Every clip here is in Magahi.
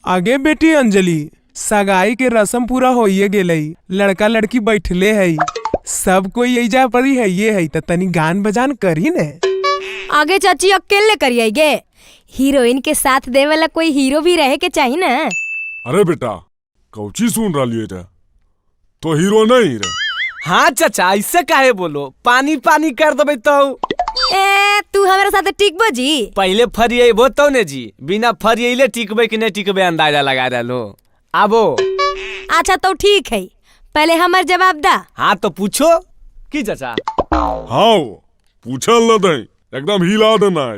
आगे बेटी अंजलि, सगाई के रस्म पूरा होइए गेलई, लड़का लड़की बैठले है, सब कोई एजा परी है ये है, त तनी गान बजान करी ने। आगे चाची अकेले करिए गे, हीरोइन के साथ दे वाला कोई हीरो भी रहे के चाहिए ना। अरे बेटा कौची सुन रही रे, तो हीरो नहीं रे। हाँ चाचा ऐसे काहे बोलो, पानी पानी कर देबे तो। ए तू हमारे साथ टिकबो जी? पहले फरिएबो तो ने जी, बिना फरिएले टिकबे कि नहीं टिकबे अंदाजा लगा रहो। आबो। अच्छा तो ठीक है, पहले हमार जवाब दा। हाँ तो पूछो की चाचा। हाँ पूछल न दे, एकदम हिला देना है।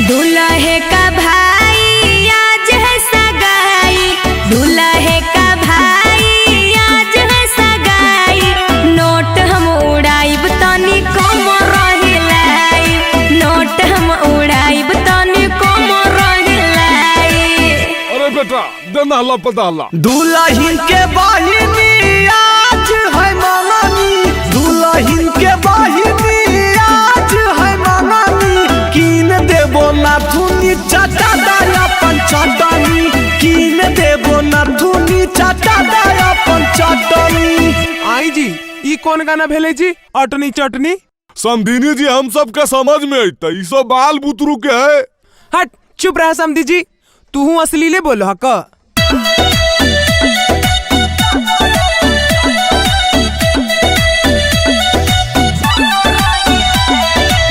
दूल्हे का भाई आज है सगाई, दूल्हे का भाई आज है सगाई, नोट हम उड़ाइब तनी कम रहिलाई, नोट हम उड़ाइब तनी कम रहिलाई। अरे बेटा देना हल्ला पता हल्ला। दुल्हन के बहिनी आज है मंगनी, दुल्हन के बहिनी आज है मंगनी, कीन देबो नाथुनी चाचा दाया पंचटनी, कीन देबो नाथुनी चाचा दाया पंचटनी। आई जी ई कौन गाना भेले जी, अटनी चटनी? समधिनी जी हम सब के समझ में अइता, ई सब बाल बुतरू के है। हट चुप रहा समधी जी, तू असलीले बोलो हक।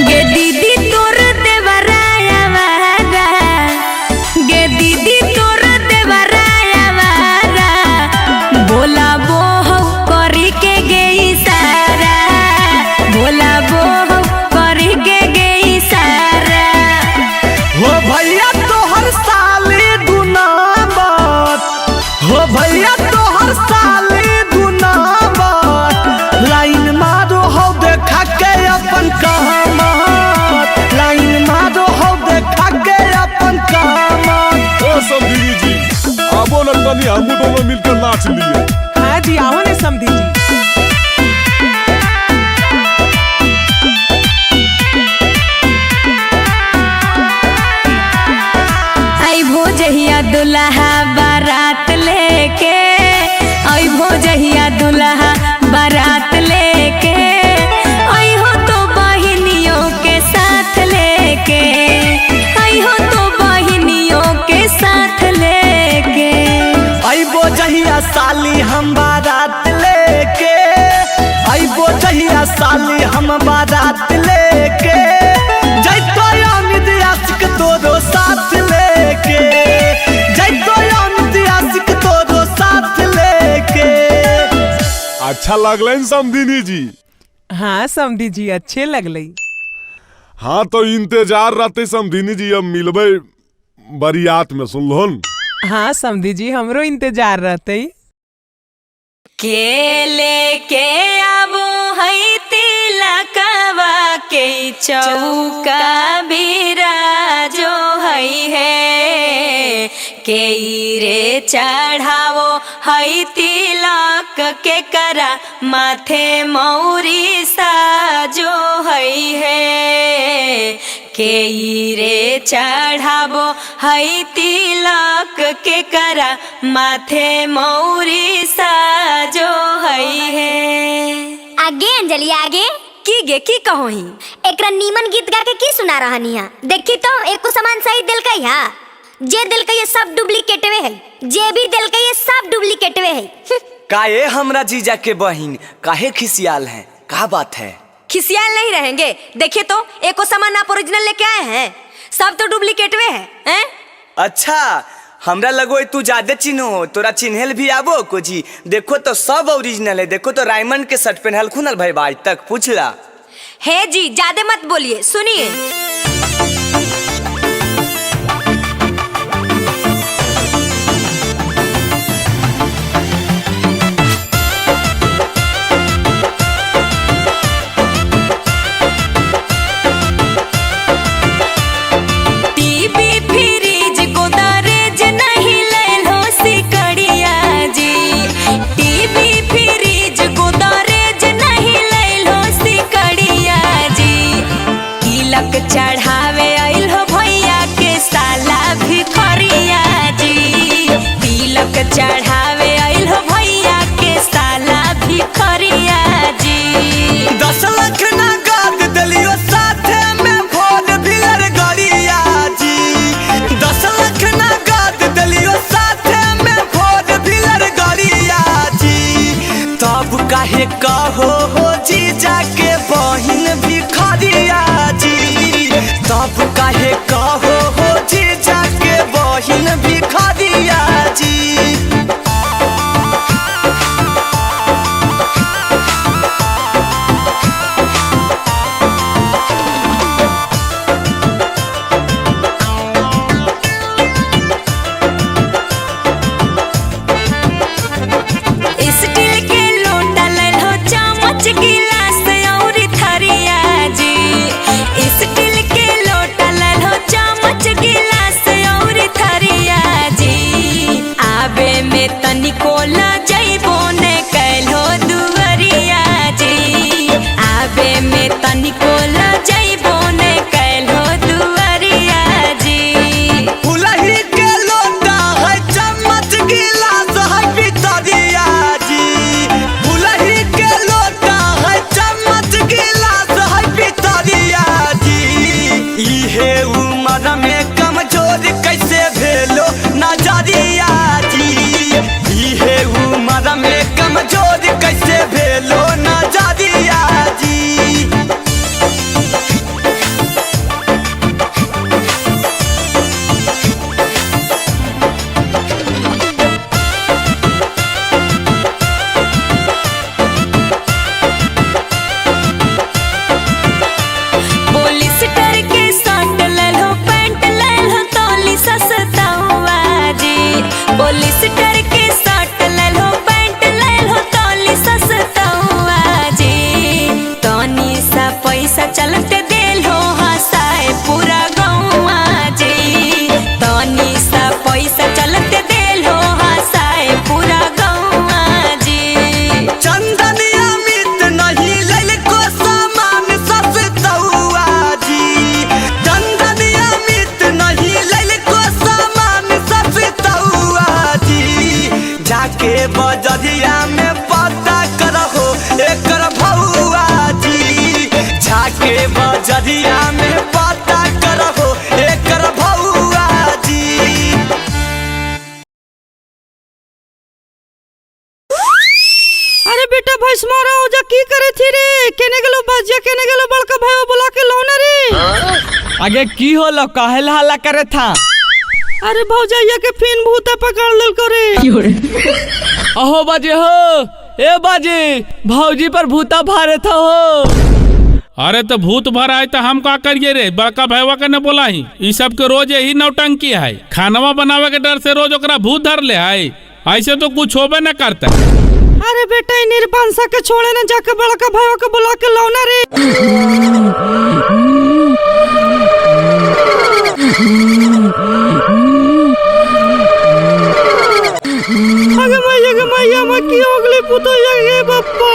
गे दीदी तोर देवराया वारा, गे दीदी तोर देवराया वारा, बोला बो हो करी के गे इशारा, बोला बो हो करी के गे इशारा। हो भैया तोहर साली दुनामत, हो भैया तोहर साली दुनामत, लाइन मारो हो देखा के अपन कामत, लाइन मारो हो देखा के अपन कामत। ओ समधिनी जी आबो न तनी हमू दोनों मिलकर नाच लिए। हाँ जी आओ ने समधी जी। अइबो जहिया दुल्हा बारात लेके, अइबो जहिया दुल्हा बारात लेके, अइहो तो बहिनियों के साथ लेके, अइहो तो बहिनियों के साथ लेके। अइबो जहिया साली हम बारात लेके, अइबो जहिया साली हम बारात लेके, जैतो अमित आशिक तोरो साथ लेके, जैतो अमित आशिक तोरो साथ लेके। अच्छा लगल समधिनी जी? हाँ समधी जी अच्छे लगल। हाँ तो इंतजार रहते समधिनी जी, अब मिलबे बरियात में, सुन लो। हाँ समधी जी हमरो इंतजार रहते। के लेके आबो है तिलकवा के चौका बिराजो है हे, के रे चढ़ावो है तिलक के करा माथे मौरी साजो है हे, के रे चढ़ावो है तिलक के करा माथे मौरी साजो है हे। आगे अंजलि आगे की गे की कहो ही, एकरा नीमन गीत गा के की सुना रहनी है? देखी तो एको सामान सही दिलकई हा, जे दिलकई सब डुप्लीकेटवे है, जे भी दिलकई सब डुप्लीकेटवे है। काहे हमरा जीजा के बहिन काहे खिसियाल है, का बात है? खिसियाल नहीं रहेंगे, देखिए तो एको सामान आप ओरिजिनल लेके आए हैं, सब तो डुप्लीकेटवे है, हैं? अच्छा हमरा लगो तू ज्यादा चिन्हो, तोरा चिन्हल भी आबो को जी, देखो तो सब ओरिजिनल है, देखो तो रायमंड के शर्ट पहनल खुनल भाई भाई तक पूछला। हे जी ज्यादा मत बोलिए, सुनिए। टीवी फ्रिज गोदरेज नहीं लेलो सिकड़िया जी, टीवी फ्रिज गोदरेज नहीं लेलो सिकड़िया। तब काहे कहो हो जीजा के बहिन भिखरिया जी, तब काहे कहो हो जीजा के बहिन भिखरिया जी। स्टील के लोटा ललो चम्मच गिलास और थरिया जी। स्टील के लोटा ललो चम्मच गिलास और थरिया जी। आबे में तनिको ल जइबो ने कैलो दुअरिया जी। आबे में तनिको ल जइबो ने कैलो दुअरिया जी। फुलही के लोटा है चम्मच गिलास है पितरिया जी, फुलही के लोटा है चम्मच गिलास है पितरिया जी। इहे उम्र में कमजोर कैसे भेलो नजरिया जी, इहे उम्र में कमजोर कैसे भेलो नजरिया जी। पुलिस डर के शर्ट ललो पैंट ललो तोली सस्ता जी। पुलिस डर के शर्ट ललो पैंट ललो तोली सस्ता जी। तनी सा पैसा चलते देलो हंसाए पूरा गौआ जी। तनी सा पैसा चलते देलो हंसाए पूरा गौआ जी। चंदन अमित नहीं लैल को सामान सस्तौआ जी, चंदन अमित नहीं लैल को सामान सस्तौआ जी। जाके बजरिया में पता करहो एकर भौआ जी, जाके बजरिया में पता करहो एकर भौआ जी। अरे बेटा भैंस मारा ओजा की करे थी रे? केने गेलो बाजिया, केने गेलो बड़का भाई बुला के लाओ ना रे। आगे की होलो काहे ला हल्ला करे था? अरे भौजाइया के फिन भूता पकड़ लेलको रे। अहो बाजे हो, ए बाजे भौजी पर भूता भारे था हो। अरे तो भूत भर आए तो हम का करिए रे, बड़का भैया के न बोला ही। ई सब के रोज यही नौटंकी है, खानवा बनावे के डर से रोज ओकरा भूत धर ले है, ऐसे तो कुछ होबे न करता। अरे बेटा ई निर्बंसा के छोड़े ना, जाके बड़का भाई के बुला के लाओ ना रे। अगे मैया गे मैया मैं की हो गेली पुतोया गे बप्पा।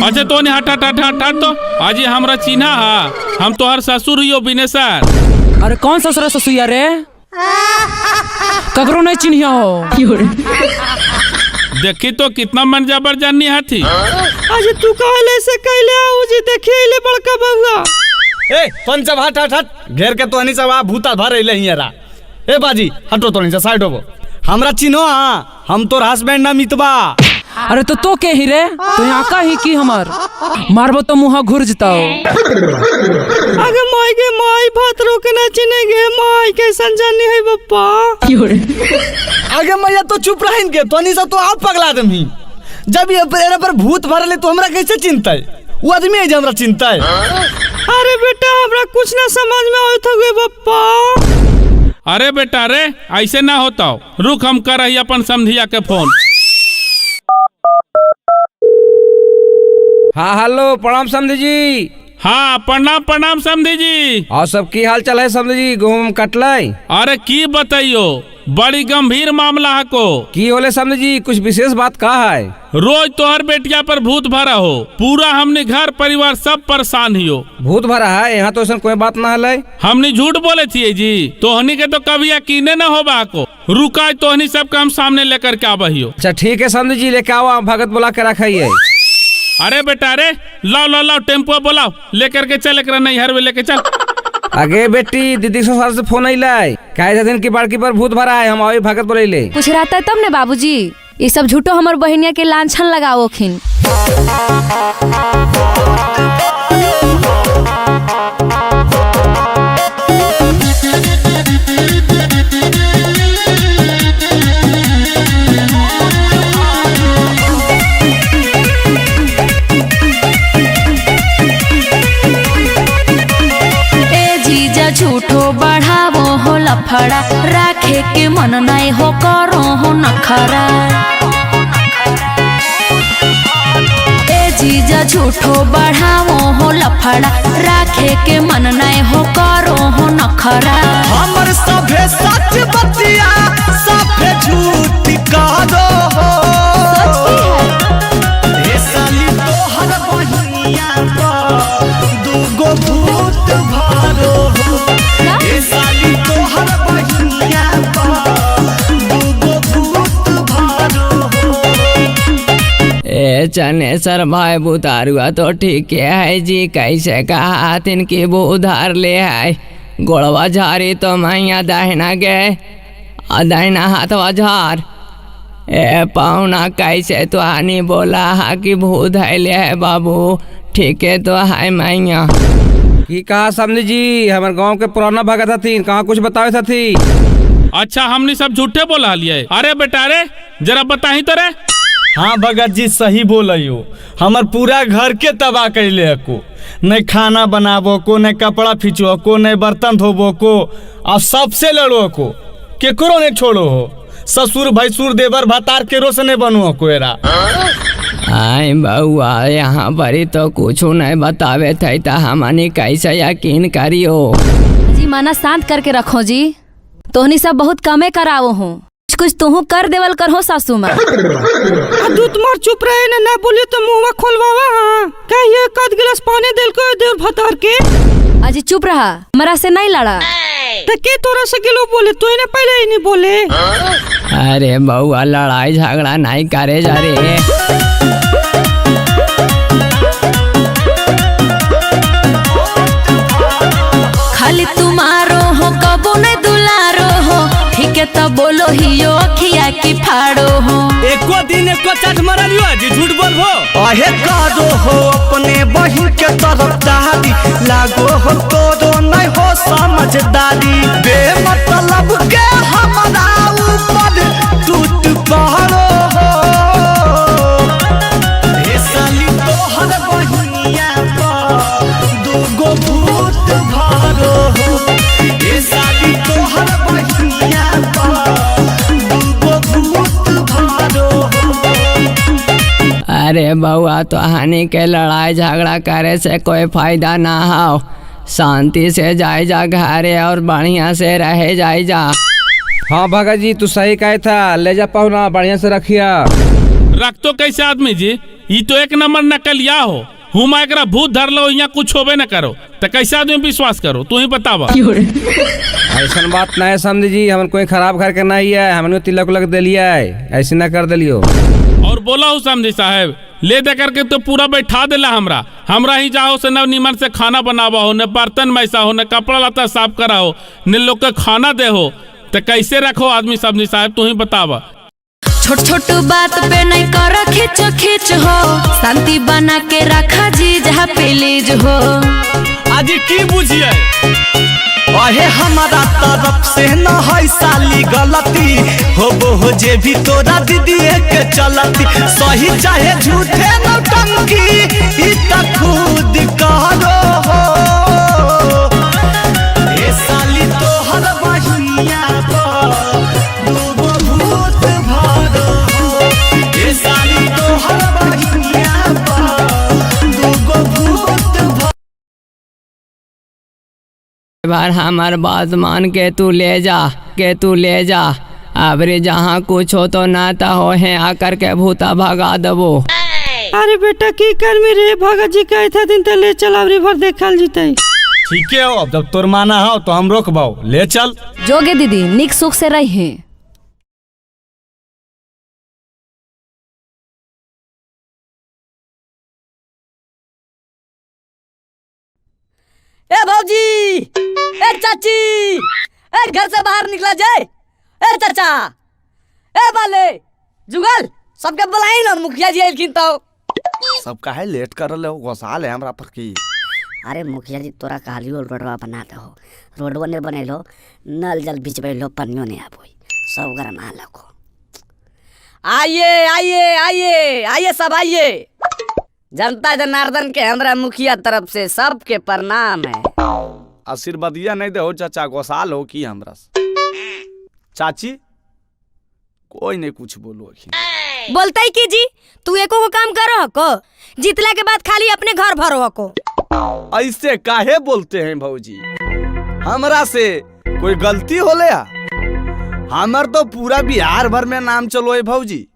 अच्छा तो नहीं हट हट हट हट हट तो आज ही हमरा चिन्हा हा, हम तोहर ससुर हियो बिनेसर। अरे कौन ससुर ससुया रे, ककरो नहीं चिन्हिया हो। देखी तो कितना मन जबर जानी हाथी। आज तू काहे ऐसे कैले आऊ जी, देखी अइले बड़का बउआ। ए तोन सब हट हट हट, घेर के तोहनी सब आ भूता भर अइले हियरा। ए बाजी हटो तोहनी से साइड होबो, हमरा चिन्हो हां, हम तोर हस्बैंड ना मितबा। अरे तो के ही रे, तो यहाँ का ही की हमार मारबो तो मुँह घुर जताओ। अगे माई गे माई भात रोके ना चिन्हे गे माई, कैसन जानी है बप्पा। आगे मैया तो चुप रहिन के तोहनी सब तो आप पगला दमही। जब ये एरा पर भूत भरले तो हमरा कैसे चिंता है, वो आदमी है जे हमरा चिंता है। अरे बेटा हमरा कुछ ना समझ में आवत हो बप्पा। अरे बेटा रे ऐसे ना होता, रुक हम कर रही अपन समधिया के फोन। हाँ हेलो, प्रणाम समधी जी। हाँ प्रणाम प्रणाम समधी जी। और सब की हाल चाल है समधी जी? गेहूं कटलै? अरे की बताइयो, बड़ी गंभीर मामला है को। की होले समधी जी, कुछ विशेष बात का है? रोज तोहर बेटिया पर भूत भरा हो, पूरा हमने घर परिवार सब परेशान हियो। भूत भरा है? यहाँ तो ऐसा कोई बात ना है। हमने झूठ बोले थी जी, तोहनी के तो कभी यकीने न हो बा को। रुका तोहनी सब के हम सामने लेकर के आबहियो। अच्छा ठीक है समधी जी, लेके आओ, भगत बुला के रखिए। अरे बेटा रे लाओ लाओ लाओ टेम्पो बुलाओ, लेकर के चल एकरा नैहर में लेके चल। अगे बेटी दीदी ससुराल से फोन अइलै, कहे छथिन कि बड़की पर भूत भरा है, हम अभी भगत बोलैले। कुछ रहता तब ने बाबूजी, ये सब झूठो हमर बहनिया के लांछन लगावोखिन। ए जीजा झूठो बढ़ावो हो लफड़ा, राखे के मन नहीं हो करो हो नखरा। ए जीजा झूठो बढ़ावो हो लफड़ा, राखे के मन नहीं हो करो हो नखरा। हमर सभे सच बतिया सभे झूठ करो हो। हे साली तोहर बहिनिया पर दूगो भूत भरो हो। हे साली तोहर बहिनिया पर दूगो भूत भरो हो। ए चनेसर भाई बुतारुआ तो ठीक है जी, कैसे कहा तिनकी वो उधार ले है। गोड़वा झारी तो मैया दाहिना गए आ दाहिना हाथवा झार। ए पाहुना कैसे तो आनी बोला हा कि भूत है ले है बाबू, ठीक है तो है मैया। की कहा समझी जी, हमारे गांव के पुराना भगत हथिन, कहाँ कुछ बतावे थी। अच्छा हमने सब झूठे बोला लिए। अरे बेटा रे जरा बताही तो रे। हाँ भगत जी सही बोलियो, हमर पूरा घर के तबाह कैले हको। नहीं खाना बनाबो को, नहीं कपड़ा खींचो को, नहीं बर्तन धोबो को, आ सबसे लड़ो को, केकरो नहीं छोड़ो हो। ससुर भैंसुर देवर भतार केरो से नहीं बनो को एरा। आय बउआ यहाँ पर तो कुछ नहीं बतावे थे तो हमनी कैसे यकीन करियो। जी माना शांत करके रखो जी, तोहनी सब बहुत कमे करावो हो, कुछ तुहू कर देवल करहो सासू माँ। दूध मार चुप रहे ना, ना बोलियो तो मुँह खोलवावा। हाँ कहिए कद गिलास पानी दिल को देव भतार के। अजी चुप रहा, मरा से नहीं लड़ा। तो के तोरा से गिलो बोले, तो ना पहले ही नहीं बोले। अरे बउआ लड़ाई झगड़ा नहीं करे जा रे। खाली तुम्हारो हो कबो नहीं दुलारो हो, ठीक है तो बोलो हियो अखिया की फाड़ो हो। एको दिन एको चाट मरलियो जी झूठ बोलबो। अहे करो हो अपने बहिन के तरफदारी, लागो हो तोरो नहीं हो समझदारी। बेमतलब के हमरा ऊपर टूट पड़ो हो। हे साली तोहर बहिनिया पर दूगो भूत भरो हो। हे साली तोहर बहिनिया पर दूगो भूत भरो हो। अरे बउआ तो हानि के लड़ाई झगड़ा करे से कोई फायदा ना हो, शांति से जाए जा घरे और बढ़िया से रहे जाए जा। हाँ भगत जी तू सही कहे था, ले जा पाहुना बढ़िया से रखिया। रख तो कैसे आदमी जी, ये तो एक नंबर नकलिया हो। हुमा एकरा भूत धर लो, यहाँ कुछ होबे न करो तो कैसे आदमी विश्वास करो, तू ही बतावा। ऐसा बात नहीं समझी जी, हमन कोई खराब घर के नहीं है, हमने तिलक उलक दिलिया है, ऐसे ना कर दिलियो। और बोला हूँ समझी साहब, ले दे करके तो पूरा बैठा दिला हमरा। हमरा ही जाओ से न नीमन से खाना बनावा हो, न बर्तन मैसा हो, न कपड़ा लत्ता साफ करा हो, न लोग के खाना दे हो, तो कैसे रखो आदमी समझी साहब, तू ही बतावा। छोट छोट बात पे नहीं कर खींच खींच हो, शांति बना के रखा जी जहाँ प्लीज हो। आज की बुझिए अहे हमारा तरफ से न है साली गलती, होबो हो जे भी तोरा दीदी के चलती। सही चाहे झूठे नौटंकी ई त खुद करो हो। हे साली तोहर बहिनिया पर दूगो भूत भरो हो। हे साली तोहर बहिनिया पर दूगो भूत भरो। बार हमार बात मान के तू ले जा, के तू ले जा। अबरे जहाँ कुछ हो तो ना ता हो है आकर के भूता भगा दबो। अरे बेटा की कर मेरे भगत जी कहे थे दिन ते ले चल अबरी भर देखल जीते। ठीक है हो, अब जब तोर माना हो तो हम रोकबाओ, ले चल। जोगे दीदी निक सुख से रही है। ए भौजी, ए चाची, ए घर से बाहर निकला जाए, ए चाचा, ए बाले, जुगल सबके बुलाई ना, मुखिया जी आइलखिन तो। सब काहे लेट कर रहे हो, गोसाल है हमरा पर की। अरे मुखिया जी तोरा कहलियो रोडवा बना दहो, रोडवा नहीं बनेलो, नल जल बिचबैलो, पानियो नहीं आबो, सब गरमा लगो। आइए आइए आइए आइए सब आइए। जनता जनार्दन के हमरा मुखिया तरफ से सबके प्रणाम है। आशीर्वादिया नहीं दे हो चाचा, गोसाल हो की हमरा से। चाची कोई नहीं कुछ बोलो। बोलते ही की जी, तू एको को काम करो हको, जीतला के बाद खाली अपने घर भरो हको। ऐसे काहे बोलते हैं भौजी, हमरा से कोई गलती होले? हमर तो पूरा बिहार भर में नाम चलो है भौजी।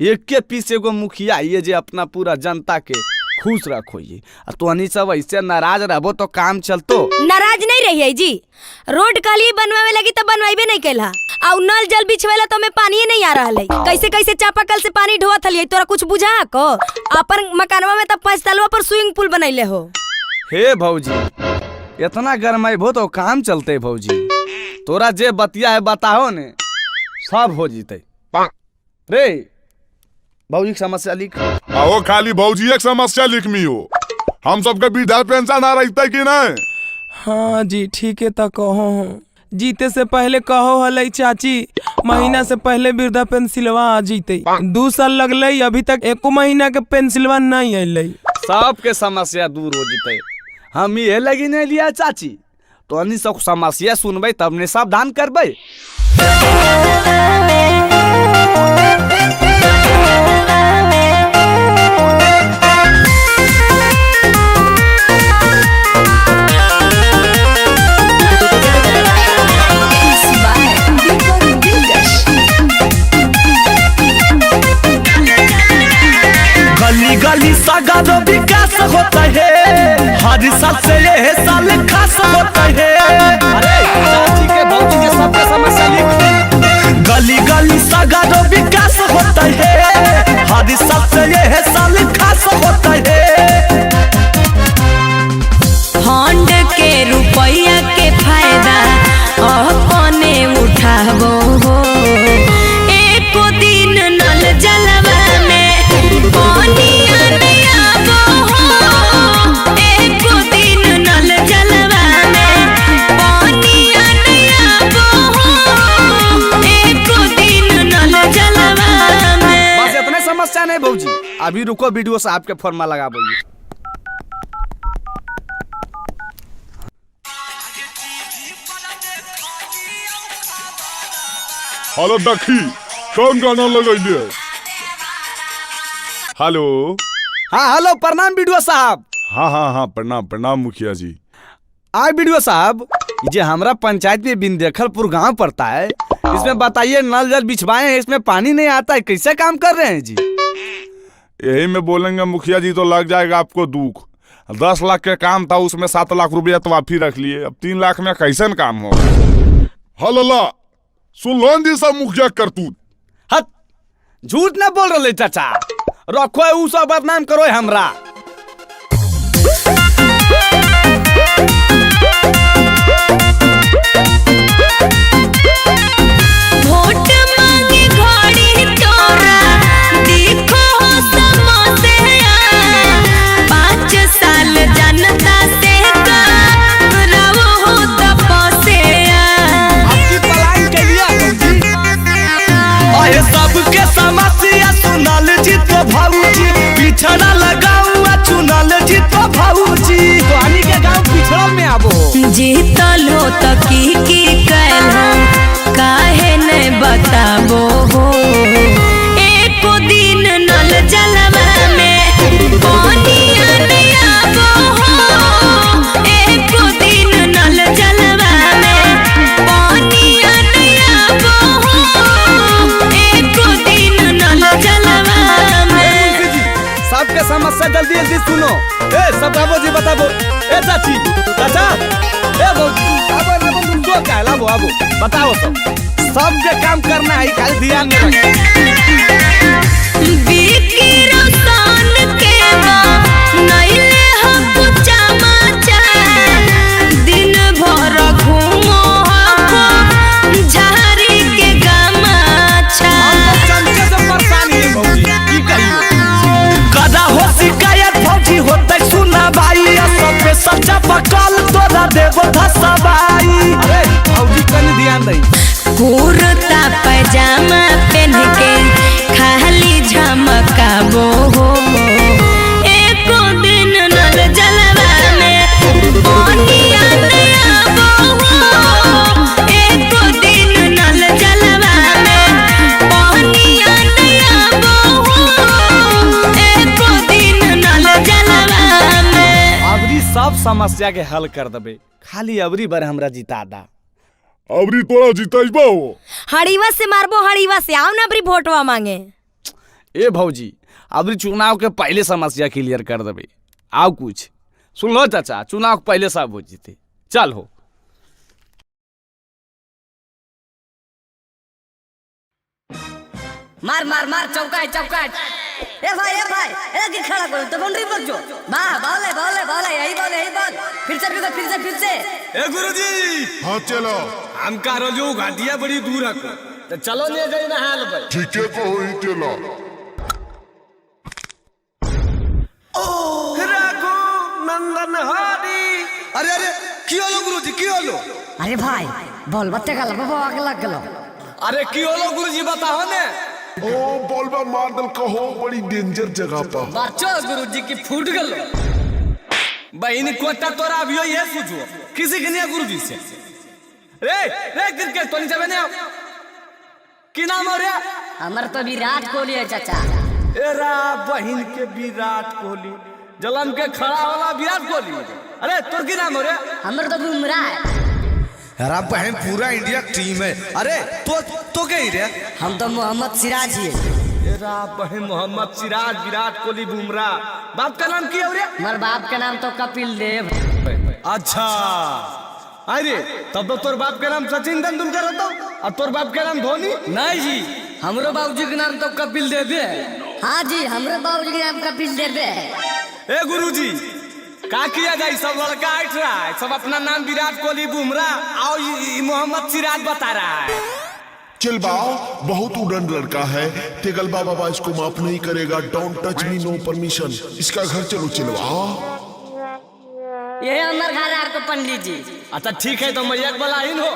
एक के पीछे एगो मुखिया ये जे अपना पूरा जनता के खुश रखो। ये तो सब ऐसे नाराज रहबो तो काम चलतो। नाराज नहीं रही है जी, रोड कहली बनवावे लगी तो बनवाइबे नहीं कैला, और नल जल बिछवेला तो में पानी नहीं आ रहा है। कैसे कैसे चापाकल से पानी ढोवत हलिए, तोरा कुछ बुझा को? अपन मकानवा में तो 5 तलवा पर स्विमिंग पूल बनैले हो। हे भौजी इतना गरमाइबो तो काम चलते भौजी। तोरा जे बतिया है बताओ ने, सब हो जीते। रे भौजी की समस्या लिख। आओ खाली भौजी एक समस्या लिखमी हो, हम सबके वृद्धा पेंशन आ रही कि नहीं? हाँ जी ठीक है तो कहो, जीते से पहले कहो हले चाची महीना से पहले वृद्धा पेंसिलवा आ जीते। 2 साल लगल, अभी तक एको महीना के पेंसिलवा नहीं अल। सबके समस्या दूर हो जीते, हम ये लगी नहीं लिया चाची। तो अन्य सब समस्या सुनबे तब ने सावधान करबे। गली गली सगरो विकास होता है, हर साल से ये साल खास होता है। अरे चाची के भौजी के सबके समस्या लिख। गली गली सगरो विकास होता है, हर साल से ये साल खास होता है। फंड के रुपया के फायदा अपने उठाबो हो, एको दिन नल जलवा में पानी आबो हो, एको दिन नल जलवा में पानी आबो हो, एको दिन नल जलवा में। बस इतने समस्या नहीं भौजी, अभी रुको वीडियो से आपके फॉर्मा लगाबो। हेलो दखी कौन गाना लगैले? हेलो। हाँ हेलो, प्रणाम वीडियो साहब। हाँ हाँ हाँ प्रणाम प्रणाम मुखिया जी। आए वीडियो साहब, ये हमारा पंचायत में बिंदेखलपुर गांव पड़ता है, इसमें बताइए नल जल बिछवाए हैं, इसमें पानी नहीं आता है, कैसे काम कर रहे हैं जी? यही में बोलेंगे मुखिया जी तो लग जाएगा आपको दुख। 10 लाख के काम था, उसमें 7 लाख रुपया तो आप ही रख लिए, अब 3 लाख में कैसे काम हो? हेलो ला सुन लो जी सब मुखिया करतूत। हट झूठ ना बोल रहे चाचा, रखो है सब बदनाम करो हमरा। वोट मांगे घड़ी तोरा देखो समस्या, 5 साल जनता से कराओ हो तपस्या। आपकी पलायन के लिए अरे सबके समस्या सुनल जी तो भाऊजी, पिछड़ा लगाऊआ चुनल जी तो भाऊजी। तोहनी के गांव पिछड़ल में आबो। जीतल हो तो की कैल हो, काहे नहीं बताबो हो, एको दिन नल जलवा में पानी आबो हो, एको दिन नल जलवा में पानी आबो हो, एको दिन नल जलवा में। सबके समस्या जल्दी जल्दी सुनो। ए सब बाबू जी बताबो। ए चाची चाचा ए भौजी आबो ना बंदूक काहे लाबो, आबो बताओ सब। सबके काम करना है, खाली ध्यान में रख। दिन भर घूमो झारी के गमाछा। चमचे से समस्या के हल कर देबे, खाली अबरी बार हमरा जिता दा। अबरी तोरा जितैबो? हड़ीवा से मारबो, हड़ीवा से। आओ ना अबरी वोटवा मांगे। ए भौजी, अबरी चुनाव के पहले समस्या क्लियर कर देबे। आओ कुछ सुन लो चाचा, चुनाव के पहले सब हो जीते। चल हो। मार मार मार, चौका है चौका है। ए भाई ए भाई, ए की खड़ा करो तो बाउंड्री पर जो। वाह बॉल है बॉल है बॉल है, यही बॉल है यही बॉल। फिर से फिर से फिर से फिर से। ए गुरुजी। हाँ चलो। हम कह रहो जो घाटिया बड़ी दूर है तो चलो ले जाई ना हाल भाई। ठीक है को ही चलो। ओ रघु नंदन हरि। अरे अरे की होलो गुरुजी, की होलो? अरे भाई बॉल बत्ते गल बाबा आगे लग गलो। अरे की होलो गुरुजी बताओ ने। ओ बॉल मार दल कहो, बड़ी डेंजर जगह पर। बच्चो गुरुजी की फूट गलो। बहन कोटा तोरा अभियो ये सूझो किसी के नहीं गुरुजी से। रे रे क्रिकेट तो नहीं जाबे ने। की नाम हो रे? हमर तो विराट कोहली है चाचा। ए रा बहन के विराट कोहली, जलम के खड़ा वाला विराट कोहली। अरे तोर की नाम हो रे? हमर तो बुमराह है। अरे बहन पूरा इंडिया टीम है। अरे तो कहीं रे? हम तो मोहम्मद सिराज ही है। एरा बहन मोहम्मद सिराज, विराट कोहली, बुमराह। बाप का नाम की हो रे? हमारे बाप का नाम तो कपिल देव। अच्छा अरे तब तो तोर बाप के नाम सचिन तेंदुलकर होता और तोर बाप के नाम धोनी? नहीं जी, हमरो बाबूजी के नाम तो कपिल देव है। हाँ जी, हमरो बाबूजी के नाम कपिल देव है। ए गुरुजी का किया जाए, सब लड़का ऐठ रहा है, सब अपना नाम विराट कोहली, बुमराह और मोहम्मद सिराज बता रहा है। चल बाओ, बहुत उड़न लड़का है। तेगलबा बाबा इसको माफ नहीं करेगा। Don't touch me, no permission. इसका घर चलो चिलवा। ये हमार घर आपको पंडित जी। अच्छा ठीक है, तो मैया के बलाइन हो।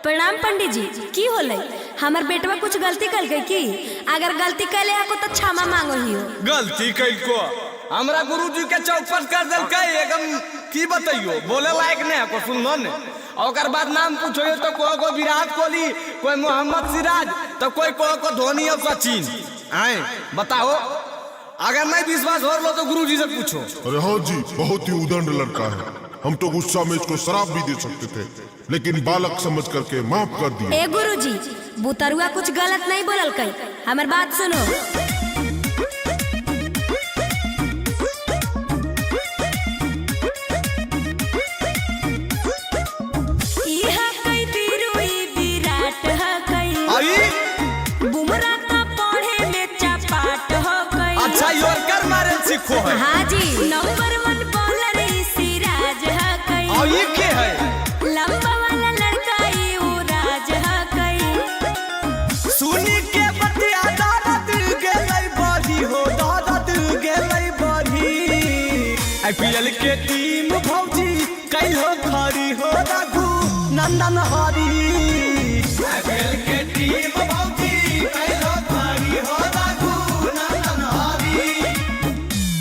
प्रणाम पंडित जी। की होलै? हमर बेटवा कुछ गलती कल गई की? अगर गलती कैले हको तो क्षमा मांगो ही हो। गलती कैल को हमरा गुरुजी के चौपट कर देलकै एकदम, की बतैयो, बोले लायक नहीं है को सुनलो ने। और ओकर बाद नाम पूछो तो कोई को विराट कोहली, कोई मोहम्मद सिराज, तो कोई कोई को धोनी और सचिन। आए बताओ, अगर नहीं विश्वास हो लो तो गुरुजी से पूछो। अरे हाँ जी, बहुत ही उदंड लड़का है। हम तो गुस्सा में इसको शराब भी दे सकते थे, लेकिन बालक समझ करके माफ कर दिए। ए गुरुजी, बुतरुआ कुछ गलत नहीं बोललकै, हमर बात सुनो। अच्छा यॉर्कर मारे सीखो है। हाँ जी, नंबर 1 बॉलर सिराज है। और ये के है? लंबा वाला लड़का ई वो राज है। सुनी के बतिया दादा दिल गेलै बढ़ी हो, दादा दिल गेलै बढ़ी। आईपीएल के टीम भौजी कैलो खड़ी हो, रघु नंदन हरी। आईपीएल के टीम भौजी कैलो खड़ी हो, रघु नंदन हरी।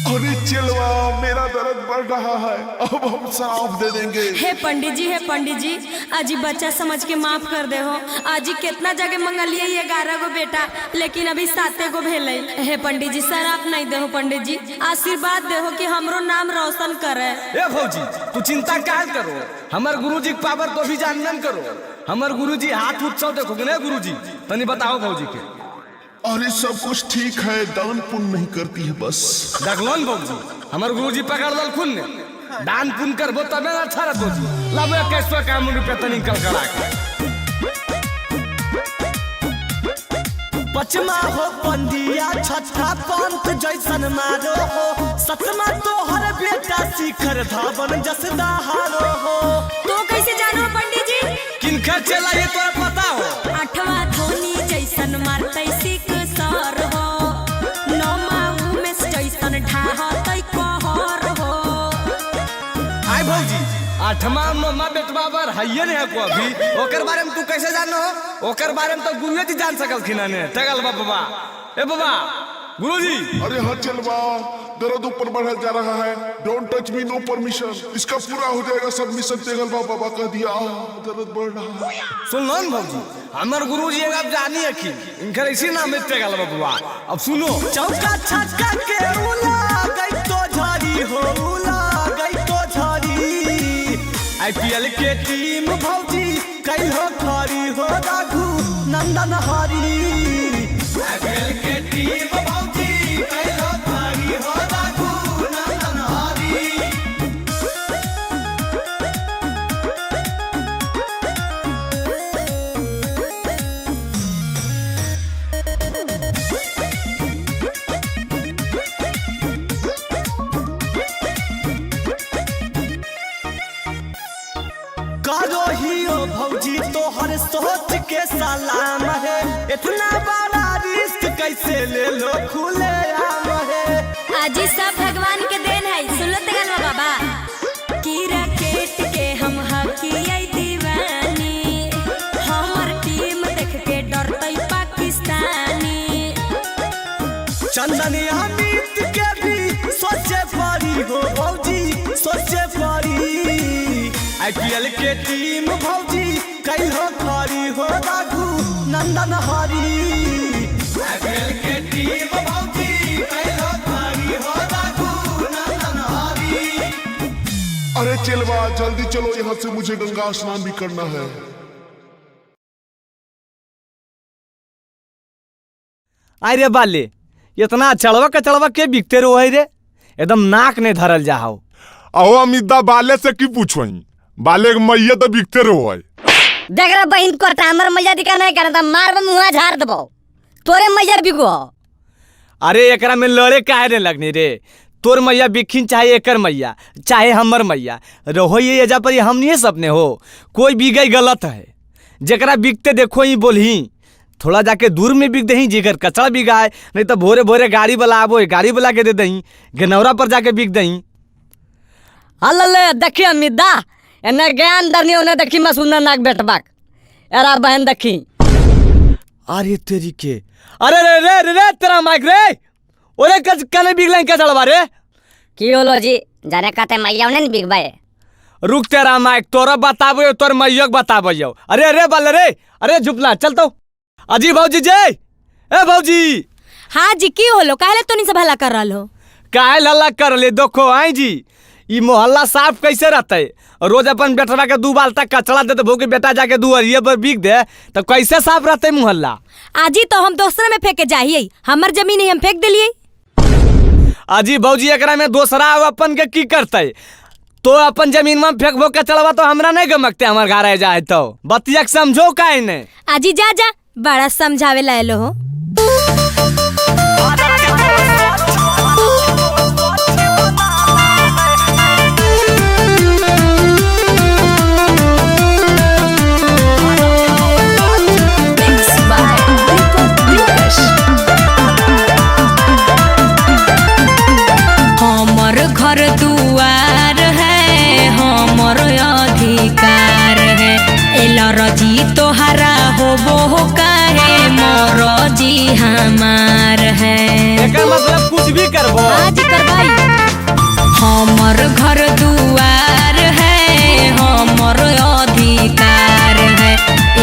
अरे चिलवा, मेरा दर्द बढ़ रहा है, अब हम शराब दे देंगे। हे पंडित जी, हे पंडित जी, आजी बच्चा समझ के माफ कर दे हो। आजी कितना जगह मंगलिए 11 गो बेटा, लेकिन अभी 7 गो भेलै। हे पंडित जी, शराब नहीं दे हो पंडित जी, आशीर्वाद दे हो कि हमरो नाम रोशन करे। ए भौजी, तू चिंता काहे करो, हमर गुरुजी के पावर तो भी जानन करो। हमर गुरुजी हाथ उत्सव देखोगे ना गुरुजी, तनी बताओ भौजी के। अरे सब कुछ ठीक है, दान पुण्य नहीं करती है बस। देखलो न भौजी, हमर गुरुजी पकड़ ललखुन ने, दान पुण्य करबो तबे ना अच्छा रहतो जी। लाबो 2151 रुपया तनी निकल करा के। पचमा हो पंडिया, छठा पंत जैसन मारो हो, सतमा तोहर बेटा शिखर धवन जस दहारो हो। तो कैसे जानो पंडित जी? किनकर चला ये तोरा पता हो? आठवा धोनी जैसन मारतै सिख सर हो, नौमा उमेश जैसन ढाहतै कहर हो। आय भौजी, आठमा नौमा बेटवा पर हइये नहीं है को अभी, ओकर बारे में तू कैसे जानो हो? ओकर बारे में तो गुरुए जी जान सकलखिन ने। तगल बाबा, ए बाबा गुरुजी। अरे हाँ चलवा, दर्द ऊपर बढ़ा जा रहा है। Don't touch me, no permission. इसका पूरा हो जाएगा सबमिशन। तेगल बाबा कह दिया, दर्द बढ़ रहा है। सुन लो भौजी, हमर गुरुजी अब जानी है कि इनकर इसी नाम है तेगल बाबा। अब सुनो, चौका छक्का के उला गई तो झड़ी हो, उला गई तो झड़ी। आईपीएल के टीम भौजी कई हो खरी हो राघु नंदन हरी। आईपीएल के टीम भौजी कई हो खरी हो राघु नंदन हरी। करो ही ओ भौजी तोहर सोच के सलाम है, इतना बड़ा रिस्क कैसे ले लो खुले आम है। आजी सब भगवान के देन है, सुन लो तगन बाबा। की रैकेट के हम हकियै दीवानी, हमर टीम देख के डरतै पाकिस्तानी। चंदन अमित के भी सोचे पड़ी हो भौजी सोचे पड़ी। आईपीएल के टीम भौजी कई हो खरी हो राघु नंदन हरी। आईपीएल के टीम भौजी कई हो खरी हो राघु नंदन हरी। अरे चलवा जल्दी चलो यहाँ से, मुझे गंगा स्नान भी करना है। अरे बाले इतना चढ़वा कचड़वा के बिकते रहो है रे, एकदम नाक नहीं धरल जाओ। अहो अमिता बाले से की पूछो, बाले के मैया तो बिकते रहो है। देख रे बहिन कोरता हमर मैया दिखा नहीं करता, मार मुँह झाड़ देबो तोरे मैया बिको। अरे एकरा में लड़े काहे ने लगनी रे, तोर मैया बिखिन चाहे एकर मैया चाहे हमर मैया रहो, ये एजा पर हमनिए सपने हो, कोई बिगई गलत है। जकरा बिकते देखो ही बोलही, थोड़ा जाके दूर में बिक दही जिगर कचरा बिगाए, नहीं तो भोरे भोरे गाड़ी वाला आबो गाड़ी वाला के दे दही, गनौरा पर जाके बिक दही। हल्ले देखी अमित दा एने ज्ञान दरनी ओने देखी मसूना नाक बेटबाक एरा बहन देखी। अरे तेरी के, अरे रे रे रे रे तेरा माइक रे ओरे कच कने बिगलन कचड़वा रे। की होलो जी जाने कहते मैया ने बिगबाए। रुक तेरा माइक तोरा बताबो तोर मैया के बताबो। अरे अरे बाल रे, अरे झुपला चल तो अजी भौजी जय ए भौजी। हाँ जी की होलो, काहे तो नहीं से भला कर रहल हो? काहे हल्ला कर ले देखो आई जी ई मोहल्ला साफ कैसे रहते, रोज अपन बेटवा के 2 बाल्टा कचरा दे भो के बेटा जाके दुआरिये पर बिक दे तो कैसे साफ रहते मोहल्ला। आजी तो हम दोसरा में फेंके जाहिए, हमर जमीन है हम फेंक दिलिए। अजी भौजी एकरा में दोसरा अपन के की करते, तो अपन जमीन में फेंकबो कचड़वा तो हमरा नहीं गमकते, हमर घर आ जाए तो बतिया समझो काहे ने। आजी जा जा बड़ा समझावे लायलो हो। हमर घर दुआर है हमर अधिकार है, एलर्जी तोहरा होबो काहे मोर जी हमार है। एकर मतलब कुछ भी करबो आज करबाई। हमर घर दुआर है हमर अधिकार है,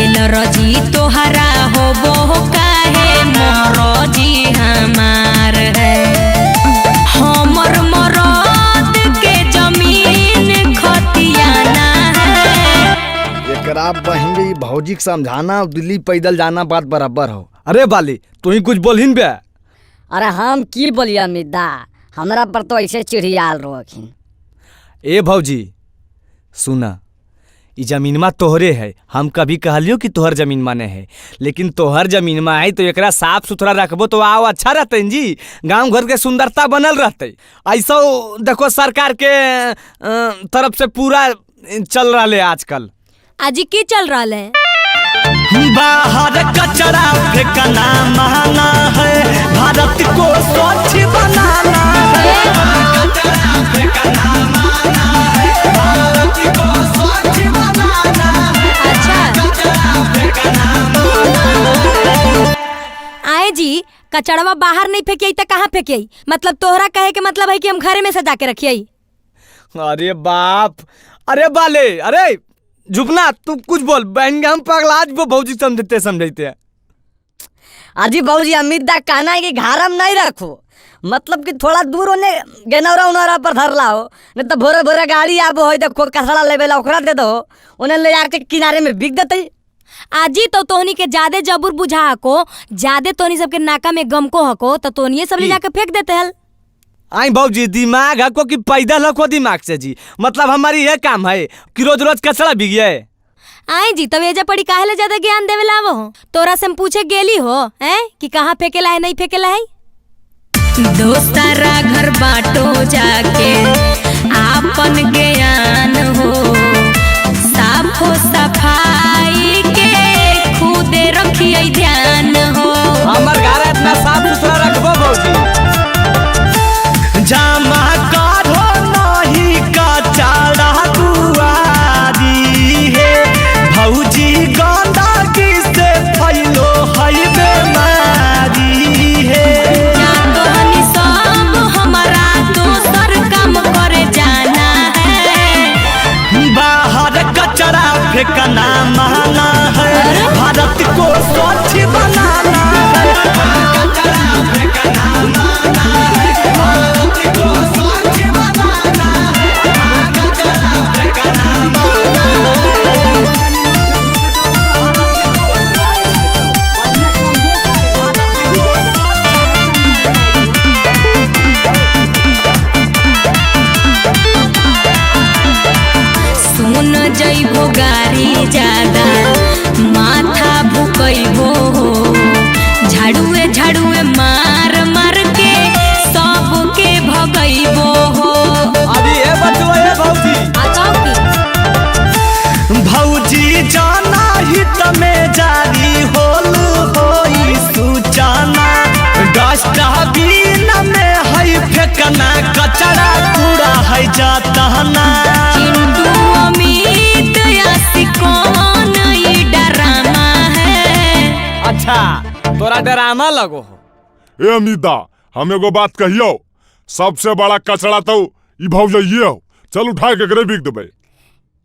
एलर्जी तोहरा होबो काहे मोर जी हमार है। हमर मरद के जमीन खतियाना है। एकरा बहिन के भौजी के समझाना दिल्ली पैदल जाना बात बराबर हो। अरे बाली तू ही कुछ बोलहिन बे। अरे हम की बोलिया अमित, हमरा पर तो ऐसे चिढ़ियाल रोखिन। ए भौजी सुना, ई जमीनमा तोहरे है, हम कभी कहलियो कि तोहर जमीन माने है, लेकिन तोहर जमीन में आई तो एकरा साफ सुथरा रखबो तो आओ अच्छा रहते जी, गांव घर के सुंदरता बनल रहते। ऐसा देखो सरकार के तरफ से पूरा चल रहा है आजकल। आजी की चल रहा है? बाहर कचरा फेंकना माना है, भारत को स्वच्छ बनाना है। कचरा फेंकना माना है, भारत को स्वच्छ बनाना है। अच्छा कचरा फेंकना माना है। आए जी कचड़वा बाहर नहीं फेंकिए तो कहाँ फेंकिए? मतलब तोहरा कहे के मतलब है कि हम घरे में सजा के रखिए। अरे बाप, अरे बाले, अरे झुकना तू कुछ बोल बहन हम पगला वो भौजी समझते समझते हैं। अजी भौजी अमित दा कहना है कि घर हम नहीं रखो, मतलब कि थोड़ा दूर होने गेनौरा उनौरा पर धरला हो, नहीं तो भोरे भोरे गाड़ी आबो है देखो कचरा लेवे ला ओकरा दे दो, उन्हें ले जाके किनारे में बिक देते। आजी तो तोहनी के ज्यादा जबूर बुझा हको, ज्यादा तोहनी सबके नाका में गमको हको तो तोहनी सब ले जाके फेंक देते हल। आई भाजी दिमाग हको कि पैदल हको दिमाग से जी, मतलब हमारी यह काम है कि रोज रोज कचरा बिगिए। आई जी तब एजा पड़ी काहे ले ज्यादा ज्ञान देवे लावो हो? तोरा से हम पूछे गेली हो हैं कि कहाँ फेंकेला है नहीं फेंकेला है। दोस्तारा घर बाटो जाके आपन ज्ञान हो, साफो सफाई के खुदे रखिए ध्यान हो। हमर घर इतना साफ सुथरा रखबो भौजी। जमा करो नहीं कचरा दुआरी हे भौजी, गंदगी से फैलो है बीमारी हे। तोहनी सब हमारा दोसर काम करे जाना है, बाहर कचरा फेंकना माना है, भारत को स्वच्छ बनाना है। कचरा फेंकना माना है, भारत को स्वच्छ बनाना है, कचरा फेंकना माना है। सुन जइबो गारी ज्यादा माथा भुकइबो हो, झाड़ुए झाड़ुए मार मार के सबके भगइबो हो। अभी ए बचवा ए भौजी भौजी जाना हित में जारी होल होई सूचना, डस्टबिन में है फेंकना कचरा कूड़ा है जातना। चिंटू अमित यासी कौन ई डरामा है। अच्छा तोरा डरामा लगो हो। ए अमिता हम एगो बात कहियो, सबसे बड़ा कचरा तो ई भौजइये हो, चल उठा के एकरे बिक देबै।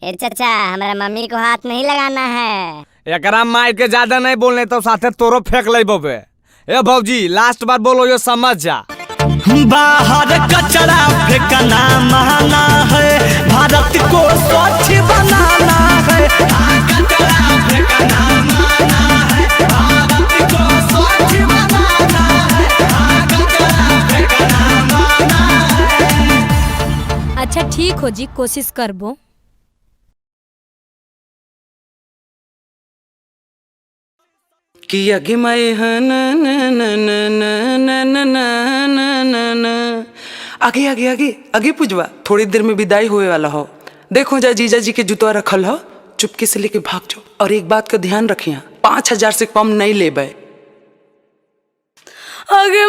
ए चाचा हमारा मम्मी को हाथ नहीं लगाना है। एकरा मार के ज्यादा नहीं बोलने तो साथे तोरो फेंक लेबो। ए भौजी लास्ट बार बोलो यो समझ जा। बाहर कचरा फेंकना माना है, भारत को स्वच्छ बनाना है। कचरा फेंकना माना है, भारत को स्वच्छ बनाना है, कचरा फेंकना माना है। अच्छा ठीक हो जी, कोशिश करबो। कि अगे मैं न न न न न न न न न आगे आगे आगे आगे पुजवा, थोड़ी देर में विदाई होए वाला हो। देखो जा जीजा जी के जुतवा रखल हो, चुपके से लेके भाग जाओ। और एक बात का ध्यान रखिया, 5000 से कम नहीं लेबे। आगे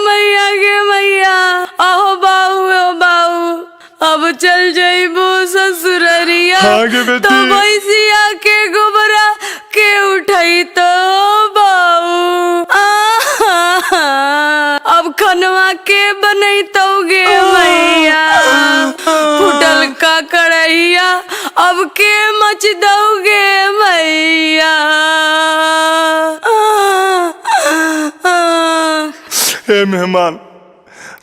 मैया आहो बाऊ ओ बाऊ, अब चल जाइबो ससुररिया तो भैंसिया के गोबरा के उठाई तो बाऊ, अब खनवा के बनई तो गे मैया, फुटल का कढ़ैया अब के मच दोगे मैया। हे मेहमान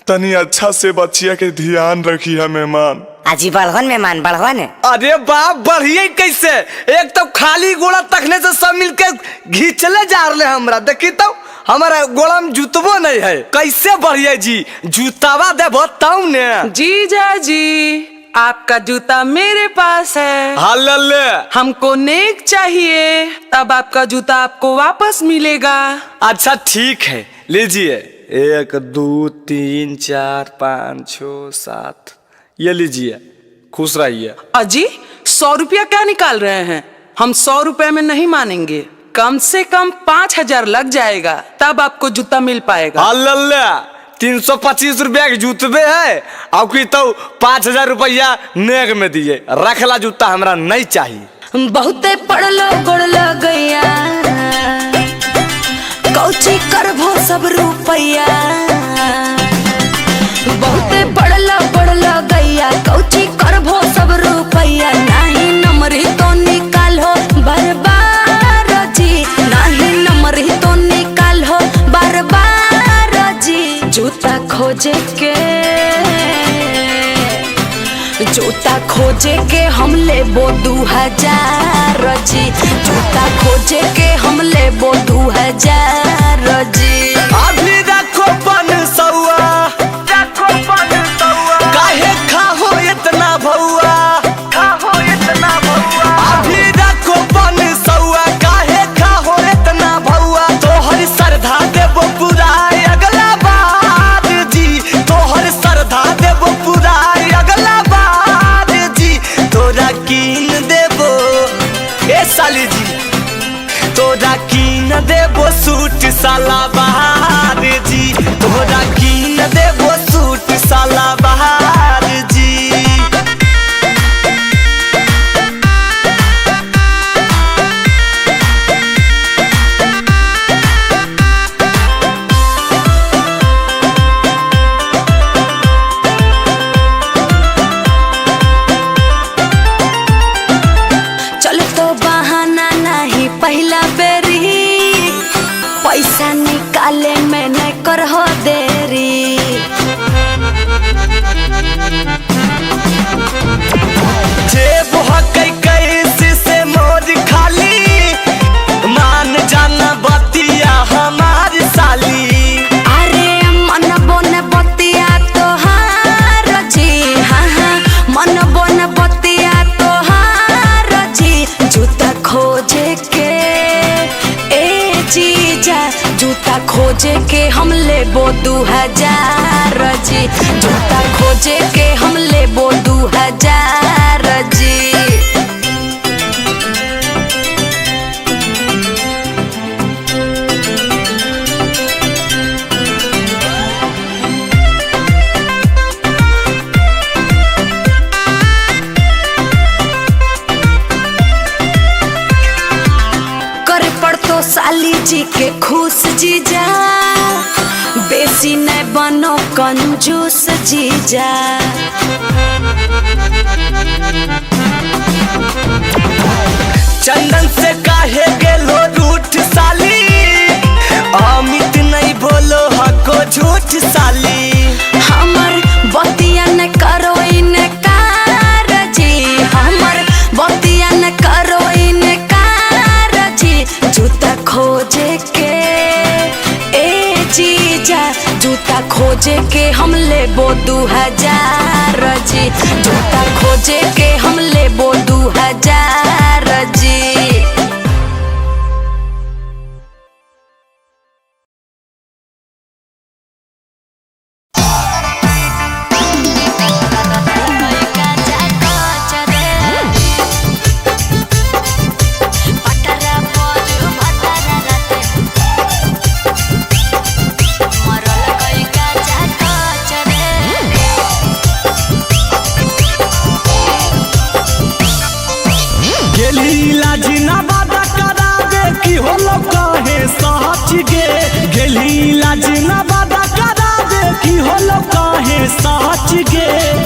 तनी अच्छा से बच्चिया के ध्यान रखी है मेहमान। अजी बढ़वन मेहमान बढ़वन। अरे बाप बढ़िए कैसे, एक तो खाली गोड़ा तखने से सब मिलके घिंचले जा रहे हमरा, देखी तो हमारा गोड़ा में जुतबो नहीं है, कैसे बढ़िए जी जूतावा देबो तब ने। जीजा जी आपका जूता मेरे पास है, हाल ले हमको नेक चाहिए, तब आपका जूता आपको वापस मिलेगा। अच्छा ठीक है लीजिए, 1 2 3 4 5 6 7 ये लीजिए, खुश रहिए। अजी 100 रुपया क्या निकाल रहे हैं, हम 100 रुपये में नहीं मानेंगे, कम से कम 5000 लग जाएगा तब आपको जूता मिल पाएगा। अल्लाह 325 रुपया के जूतबे है, और की तो 5000 रुपया नेग में दिए, रखला जूता हमरा नहीं चाहिए। बहुते पढ़लो गोड़ लगैया, कौची करभो सब रुपैया, बहुते पढ़लो गोड़ लगैया, कौची करभो सब रुपैया, नाही नमरी तो निकालो बार बार जी, नाही नमरी तो निकालो बार बार जी, जूता खोजे के जूता खोजे के हम लेबो 2000 जी, जूता खोजे के हम लेबो 2000 जी। अभी रखो 500, रखो 500, काहे खाहो इतना भौआ, खाहो इतना भौआ। अभी रखो 500, काहे खाहो इतना भौआ। तोहर श्रद्धा देबो पूरा अगला बार जी, तोहर श्रद्धा देबो पूरा अगला बार जी। तोरा कीन देबो ए साली जी, तोरा कीन देबो सूट साला बहार जी, तोरा कीन देबो सूट साला बहार जी। चल तो बहाना नहीं पहला बेरी, पैसा निकाले में न करहो देरी। जेब हकै कैसे से मोर खाली, मान जाना बतिया हमार साली। अरे मन बोन बतिया तोहार जी, हाँ हाँ मन बोन बतिया तोहार जी। जूता खोजे के ए जीजा, जूता खोजे के हम लेबो 2000 जी, जूता खोजे के हम लेबो 2000 जी। करे पड़तो साली जी के खुश जीजा, बेसी न बनो कंजूस जीजा। चंदन से काहे गेलो रूठ साली, अमित नहीं बोलो हको झूठ साली। हमर बतिया न करो इनकार जी, हमर बतिया न करो इनकार जी। जूता खोजे के ए जीजा, जूता खोजे के हम लेबो 2000 जी, जूता खोजे के हम लेबो 2000 जी।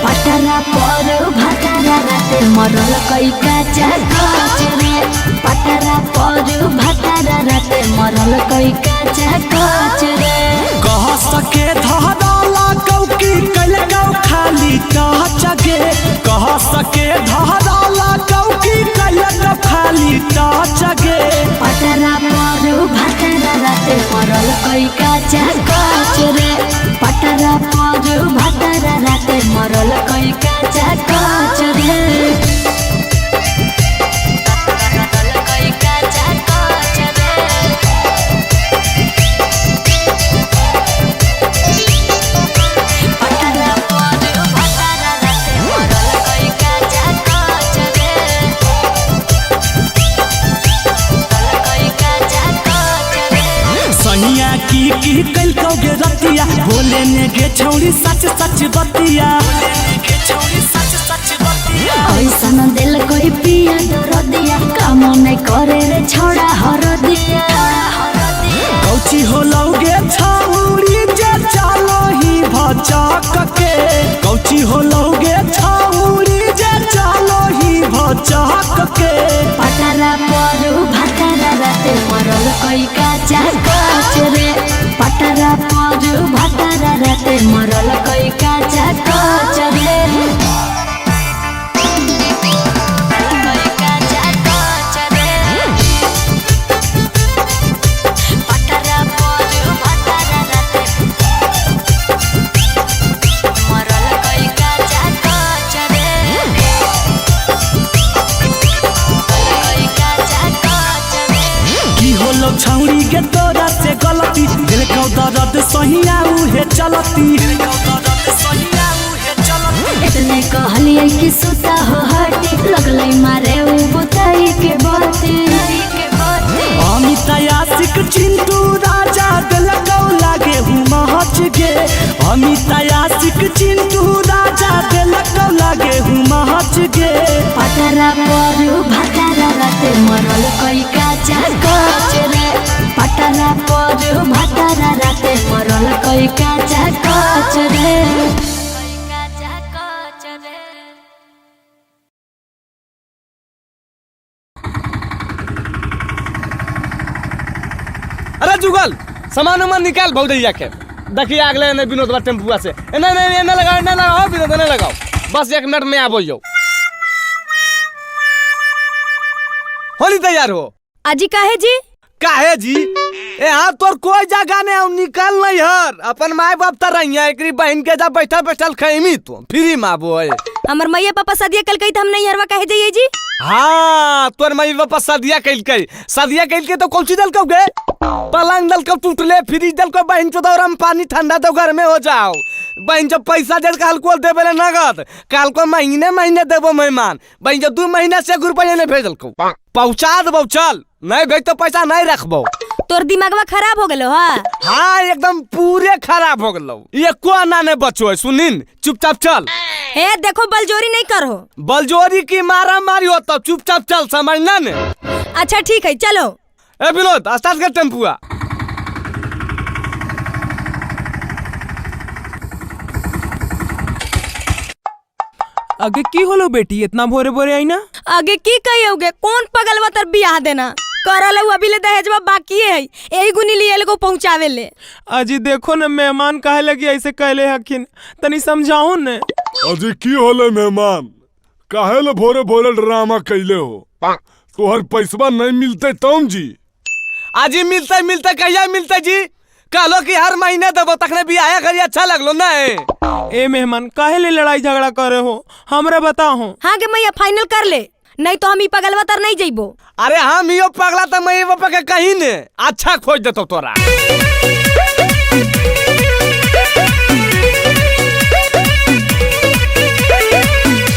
पटरा पर भटरा राते मरल कई काचा कच रे, पटरा पर भटरा राते मरल कई काचा कच रे। कह सके धराला कौकी कल गौ खाली टच गे, कह सके धराला कौकी कल गौ खाली टच गे। पटरा पर भटरा राते मरल कई काचा कच रे, पटरा पर भटरा राते मरल कई काचा कच रे। सैया की कल कौगे रतिया, बोले ने गे छौड़ी सच सच बतिया। ऐसन दिल कोई पिया डर दिया, काम नहीं करे रे छोड़ा हर दिया। कौची हो लौगे छौड़ी जे चलो ही भचक के, कौची हो लौगे छौड़ी जे चलो ही भचक के। पटरा पर भटरा राते मरल कई काचा कच रे, पटरा पर भटरा राते मरल कई काचा कच रे। सहिया उहे चलती। इतने कहलिए कि सुता हो हटी लगलै मारे उ बुताई के बाती। अमित आशिक चिंटू राजा दिलकौ लागे हूँ महच गे। अमित आशिक चिंटू राजा दिलकौ लागे हूँ महच गे। पटरा पर भटरा राते मरल कई काचा कच रे। पटरा पर भटरा राते मरल कई काचा कच रे। अरे जुगल सामान उमान निकाल भौजैया के। देखिए अगले ने विनोद बा टेम्पुआ से नहीं नहीं नहीं लगाओ नहीं लगाओ विनोद नहीं लगाओ, बस 1 मिनट में आबो यो। होली तैयार हो अजी? काहे जी काहे जी? यहाँ तोर कोई जगह नहीं निकल नहीं हर अपन माय बाप तर रही एकरी बहन के जा बैठल बैठल खैमी तो फ्री में आबो है। हमर मैया पापा सदिया कल कही हम नहीं हरवा काहे जाइए जी? हाँ तोर माई पापा सदिया कल सदिया कल तो कौन चीज दलकौ गे? पलंग दलकौ टूटले, फ्रिज दलकौ बहन चो दौरा में पानी ठंडा तो घर में हो जाओ। बहन जब पैसा दे काल को देबे ले नगद, काल को महीने महीने देबो मेहमान। बहन जब 2 महीना से 1 रुपया नहीं भेजलकौ, पहुँचा देबो चल, नहीं भेज तो पैसा नहीं रखबो। तोर दिमागवा खराब हो गेलो? हाँ हाँ एकदम पूरे खराब हो गेलो, एको आना नहीं बचो है। सुनिन चुपचाप चल। ए देखो बलजोरी नहीं करो। बलजोरी की मारा मारी हो तब चुपचाप चल, समझना ने? अच्छा ठीक है चलो। ए विनोद स्टार्ट कर टेम्पुआ। आगे की होलो बेटी इतना भोरे भोरे आई ना? आगे की कहियोगे, कौन पगलवा तर बियाह देना करल अभी ले दहेजवा बाकी है, यही गुनी लिए को पहुंचावे ले। अजी देखो न मेहमान काहे लगी ऐसे कहले हकिन, तनी समझाओ ने। अजी की होले मेहमान, काहे ले भोरे भोरे ड्रामा कैले हो? तोहर पैसवा नहीं मिलते तौन जी? अजी मिलते मिलते कहिया मिलते जी? कहलो कि हर महीने देबो तखने बियाह करी अच्छा लगलो ना। ए मेहमान काहे ले लड़ाई झगड़ा करे हो, हमरा बताओ। हाँ के मैया फाइनल कर ले, नहीं तो हम ई पगलवा तर नहीं जइबो। अरे हम यो पगला त मैं बापा के कहीं ने अच्छा खोज देतो तोरा।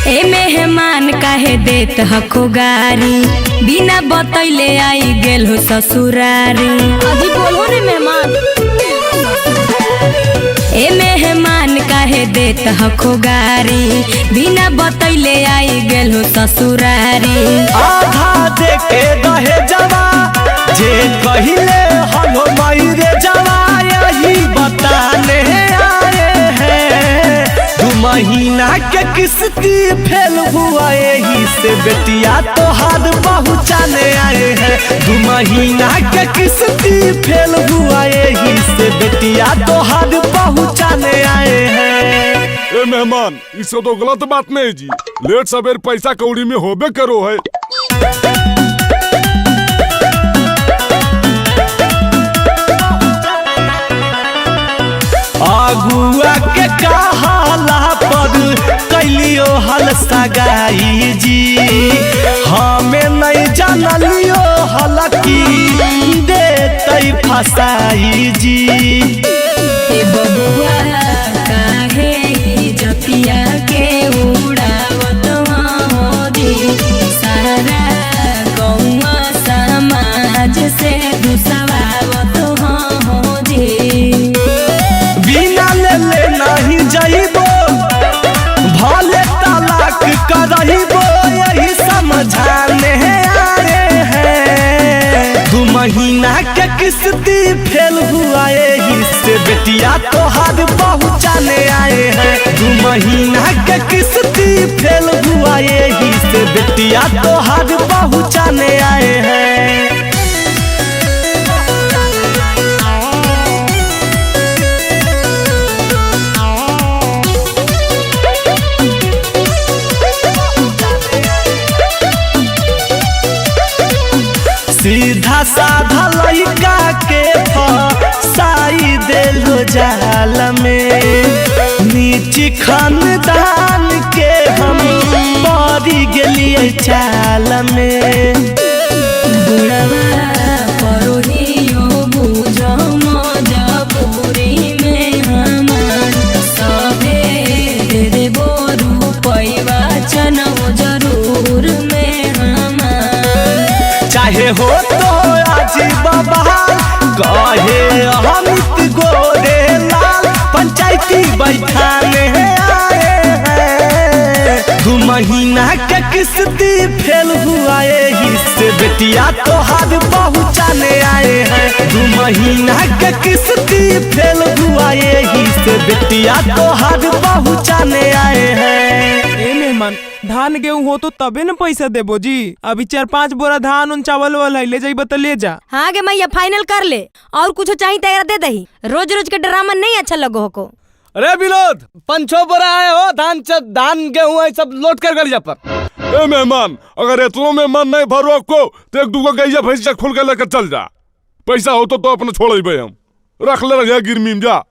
ए मेहमान काहे देत हको गारी, बिना बतैले आई गेल हो ससुरारी। अजी बोलो ने मेहमान। ए मेहमान काहे देत हको गारी, बिना बतैले आई गेल हो ससुरारी। आधा देके दहेजवा जे कहिले हलो माई रे जवा, यही बताने आए हैं। 2 महीना के किस्ती फेल हुआ यही से बेटिया तोहार पहुँचाने आए हैं। 2 महीना के किस्ती फेल हुआ यही से बेटिया तोहार पहुँचाने आए हैं। ए मेहमान इसो तो गलत बात नहीं जी, लेट सवेर पैसा कौड़ी में होबे करो है। अगुआ के कहाला पर कैलियो हल सगाई जी, हमें नहीं जानलियो हल की देतई फसाई जी। ए बबुआ काहे इज्जतिया के उड़ावत हो जी, सारा गौवा समाज से दुसवावत हो जी। बिना ले नहीं जाइबो भले तलाक करइबो, यही समझाने आए हैं। 2 महीना के किस्ती फेल हुआ यही से बेटिया तोहार पहुँचाने आए हैं। 2 महीना के किस्ती फेल हुआ यही से बेटिया तोहार पहुँचाने आए हैं। सीधा साधा लड़का के फसाई देलो जाल में, नीची खानदान के हम पड़ी गेलिए चाल में। बुढ़वा परोहियो बुझो मजबूरी बेटी बैठाने आए हैं। 2 महीना के किस्ती फेल हुआ यही से बेटिया तोहार पहुँचाने आए हैं। 2 महीना के किस्ती फेल हुआ यही से बेटिया तोहार पहुँचाने आए हैं। ए मेहमान, धान गेहूं हो तो तबे न पैसा देबो जी। अभी 4-5 बोरा धान उन चावल वाल है, ले जाइबा तो ले जा। हाँ गे मैया, फाइनल कर ले, और कुछ चाहिए तैयार दे दही। रोज रोज के ड्रामा नहीं अच्छा लगो को। अरे विनोद, 5-6 बोरा आए हो धान, धान गेहूं है सब लोड कर गलिया पर। ए मेहमान, अगर इतनों में मन नहीं भरो आपको तो 1-2 गैया भैंसा खोल के लेकर चल जा। पैसा हो तो अपने छोड़ हम रख ले रहे गिरमीम जा।